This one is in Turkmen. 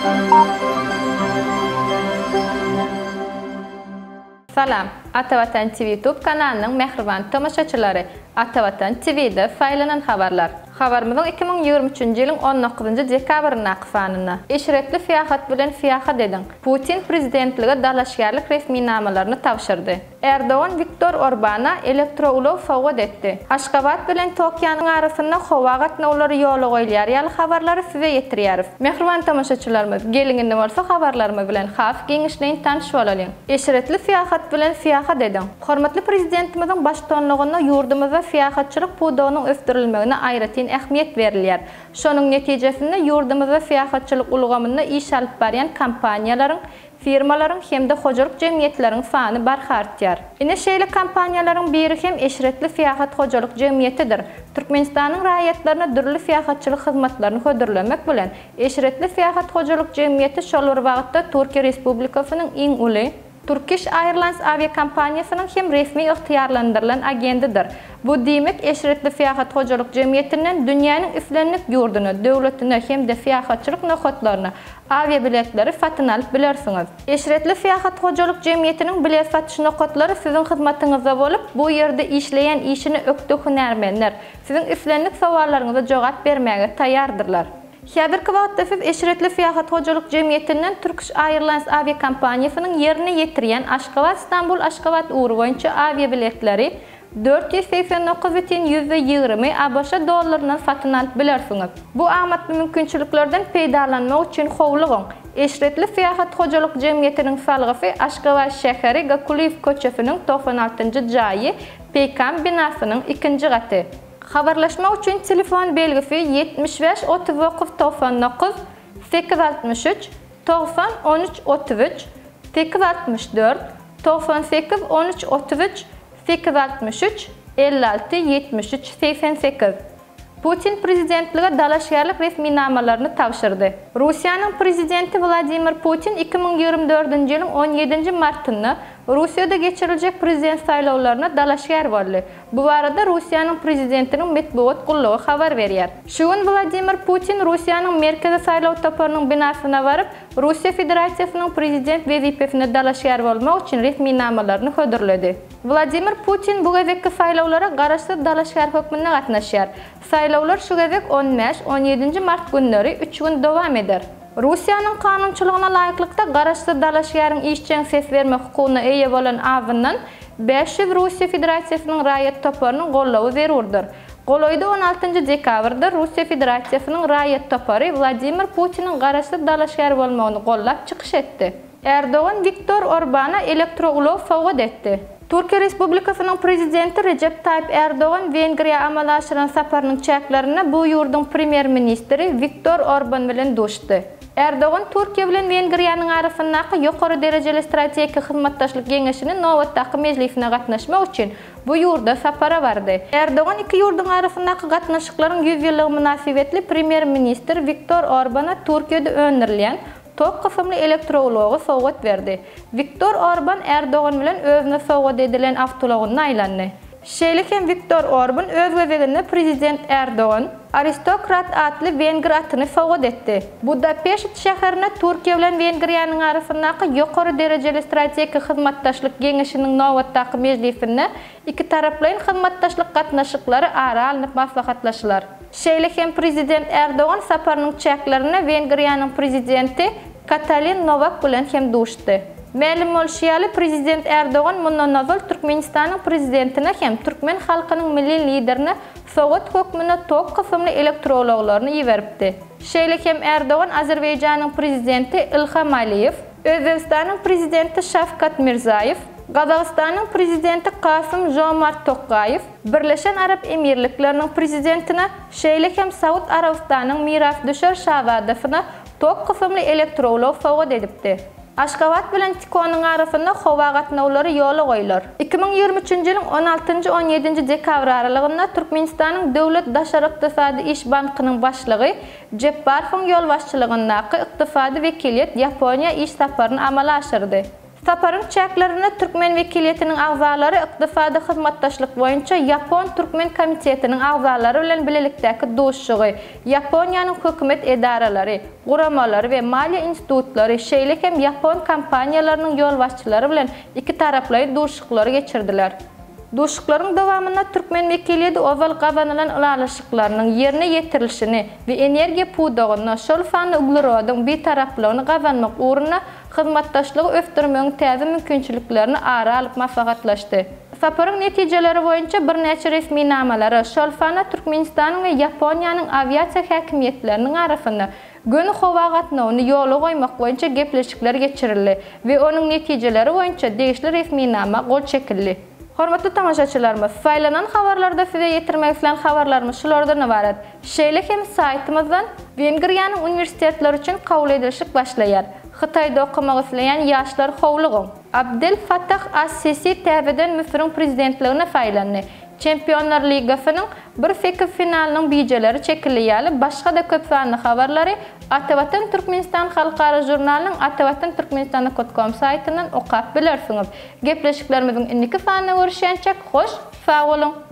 Salam, Atavatan TV YouTube kanalynyň mähriban tomaşaçylary! Atavatan TV-de saýlanan habarlar. Habarymyzyň 2023-nji ýylyň 19-njy dekabryndaky sanynda. Eşretli syýahat bilen syýahat ediň! Putin prezidentlige dalaşgärlik resminamalaryny tabşyrdy. Erdogan Wiktor Orbana elektroulag sowgat etdi. Aşgabat bilen Tokionyň arasynda howa gatnawlary ýola goýulýar ýaly habarlary size ýetirýäris. Mähriban tomaşaçylarymyz, geliň indi bolsa habarlarymyz bilen has giňişleýin tanyş bolalyň. Eşretli syýahat bilen syýahat ediň! Hormatly Prezidentimiziň baştutanlygynda ýurdumyzda syýahatçylyk pudagynyň ösdürilmegine aýratyn ähmiýet berilýär. Şonuň netijesinde ýurdumyzda syýahatçylyk ulgamynda iş alyp barýan kompaniýalaryň, Firmalaryň hem-de hojalyk jemgyýetleriň sany barha artýar. Ine şeýle kompaniýalaryň biri hem Eşretli syýahat hojalyk jemgyýetidir. Türkmenistanyň raýatlaryna dürli syýahatçylyk hyzmatlaryny hödürlemek bilen, Eşretli syýahat hojalyk jemgyýeti şol bir wagtda Türkiýe Respublikasynyň iň uly, Turkish Airlines awiakompaniýasynyň hem resmi ygtyýarlandyrylan agendidir. Bu diýmek, Eşretli syýahat hojalyk jemgyýetinden dünýäniň islendik ýurduna, döwletine hem-de syýahatçylyk nokatlaryna Awiabiletleri satyn alyp bilersiňiz. Eşretli syýahat hojalyk jemgyýetiniň bilet satyş nokatlary siziň hyzmatyňyzda bolup, bu ýerde işleýän işine ökde hünärmenler, siziň islendik sowallaryňyza jogap bermäge taýýardyrlar. Häzirki wagtda siz Eşretli syýahat hojalyk jemgyýetinden Turkish Airlines awiakompaniýasynyň ýerine ýetirýän Aşgabat-Stambul-Aşgabat ugry boýunça awiabiletleri 489 bütin 20% ABŞ dollaryndan satyn alyp bilersiňiz. Bu amatly mümkinçiliklerden peýdalanmak üçin howlugyň! Eşretli syýahat hojalyk jemgyýetiniň salgysy Aşgabat şäheri Gakulyýew köçesiniň 96-njy jaýy, Peýkam binasynyň ikinji gaty. Habarlaşmak üçin telefon belgisi 75 39 99 863 90 13 33 864 98 13 33 863 56 73 88. Putin prezidentlige dalaşgärlik resminamalaryny tabşyrdy. Russiýanyň Prezidenti Wladimir Putin 2024-nji ýylyň on ýedinji martynda Russiýada geçiriljek prezident saýlawlaryna dalaşgär boldy. Bu barada Russiýanyň Prezidentiniň metbugat gullugy habar berýär. Şu gün Wladimir Putin Russiýanyň Merkezi saýlaw toparynyň binasyna baryp, Russiýa Federasiýasynyň Prezident wezipesine dalaşgär bolmak üçin resminamalaryny hödürledi. Wladimir Putin bu gezekki saýlawlara garaşsyz dalaşgär hökmünde gatnaşýar. Saýlawlar şu gezek on bäş, on ýedinji mart günleri üç gün dowam eder. Russiýanyň kanunçylygyna laýyklykda, garaşsyz dalaşgäriň işjeň ses bermek hukugyna eýe bolan azyndan 500 Russiýa Federasiýasynyň raýat toparynyň goldawy zerurdyr. Golaýda on altynjy dekabrda Russiýa Federasiýasynyň raýat topary Wladimir Putiniň garaşsyz dalaşgär bolmagyny goldap çykyş etdi. Erdogan Wiktor Orbana elektroulag sowgat etdi. Türkiýe Respublikasynyň Prezidenti Rejep Taýyp Erdogan Wengriýa amala aşyran saparynyň çäklerinde bu ýurduň Premýer-ministri Wiktor Orban bilen duşdy. Erdogan Türkiýe bilen Wengriýanyň arasyndaky ýokary derejeli strategik hyzmatdaşlyk geňeşiniň nobatdaky mejlisine gatnaşmak üçin bu ýurda sapara bardy. Erdogan iki ýurduň arasyndaky gatnaşyklaryň 100 ýyllygy mynasybetli Premýer-ministr Wiktor Orbana Türkiýede öndürilýän Tok kysymly elektroulagy sowgat berdi. Wiktor Orban Erdogan bilen özüne sowgat edilen awtoulagynda aýlandy. Şeýle hem Wiktor Orban öz gezeginde prezident Erdogan Aristokrat atly wenger atyny sowgat etdi. Budapeşt şäherinde Türkiýe bilen Wengriýanyň arasyndaky ýokary derejeli strategik hyzmatdaşlyk geňeşiniň nobatdaky mejlisinde Ikitaraplaýyn hyzmatdaşlyk gatnaşyklary ara alnyp maslahatlaşylar. Şeýle hem Prezident Erdogan saparynyň çäklerinde Wengriýanyň Prezidenti Katalin Nowak bilen hem duşdy. Mälim bolşy ýaly, Prezident Erdogan mundan ozal Türkmenistanyň Prezidentine hem türkmen halkynyň Milli Liderine sowgat hökmünde tok kysymly elektroulaglaryny iberipdi. Şeýle hem Erdogan Azerbaýjanyň Prezidenti Ilham Aliýew, Özbegistanyň Prezidenti Şawkat Mirzaýew, Gazagystanyň Prezidenti Kasym Žomart Tokaýew, Birleşen Arap Emirlikleriniň Prezidentine, şeýle hem Saud Arabystanyň mirasdüşer şazadasyna tok kysymly elektroulag sowgat edipdi. Aşgabat bilen Tikonyň arasynda howa gatnawlary ýola goýlar. 2023-nji ýylyň on altynjy-on ýedinji dekabr aralygynda Türkmenistanyň Döwlet daşary ykdysady iş bankynyň başlygy Jepbarowyň ýolbaşçylygyndaky ykdysady wekiliýet Ýaponiýa iş saparyny amala aşyrdy. Saparyň çäklerinde türkmen wekiliýetiniň agzalary ykdysady hyzmatdaşlyk boýunça ýapon-türkmen komitetiniň agzalary bilen bilelikdäki duşuşygy, Ýaponiýanyň hökümet edaralary, guramalary we maliýe institutlary, şeýle hem ýapon kompaniýalarynyň ýolbaşçylary bilen ikitaraplaýyn duşuşyklary geçirdiler. Duşuşyklaryň dowamynda türkmen wekiliýeti ozal gazanylan ylalaşyklarynyň ýerine ýetirilişini we energiýa pudagynda, şol sanda uglerodyň bitaraplygyny gazanmak ugrunda hyzmatdaşlygy ösdürmegiň täze mümkinçiliklerini ara alyp maslahatlaşdy. Saparyň netijeleri boýunça birnäçe resminamalara, şol sanda Türkmenistanyň we Ýaponiýanyň awiasiýa häkimiýetleriniň arasynda göni howa gatnawyny ýola goýmak boýunça gepleşikler geçirildi we onuň netijeleri boýunça degişli resminama gol çekildi. Hormatly tomaşaçylarymyz, saýlanan habarlarda size ýetirmek islän habarlarymyz şulardan ybarat. Şeýle hem saýtymyzdan Wengriýanyň uniwersitetleri üçin kabul edilişik başlaýar. Hytaýda okamak isleýän ýaşlar howlugyň! Abdel Fattah as-Sisi täzeden Müsüriň prezidentligine saýlandy. Çempionlar ligasynyň bir sekiz finalynyň bijeleri çekildi ýaly başga-da köp sanly habarlary Atavatan Türkmenistan halkara žurnalynyň atavatanturkmenistan.com saýtyndan okap bilersiňiz. Gepleşiklerimiziň indiki sanynda görüşýänçäk hoş sag boluň!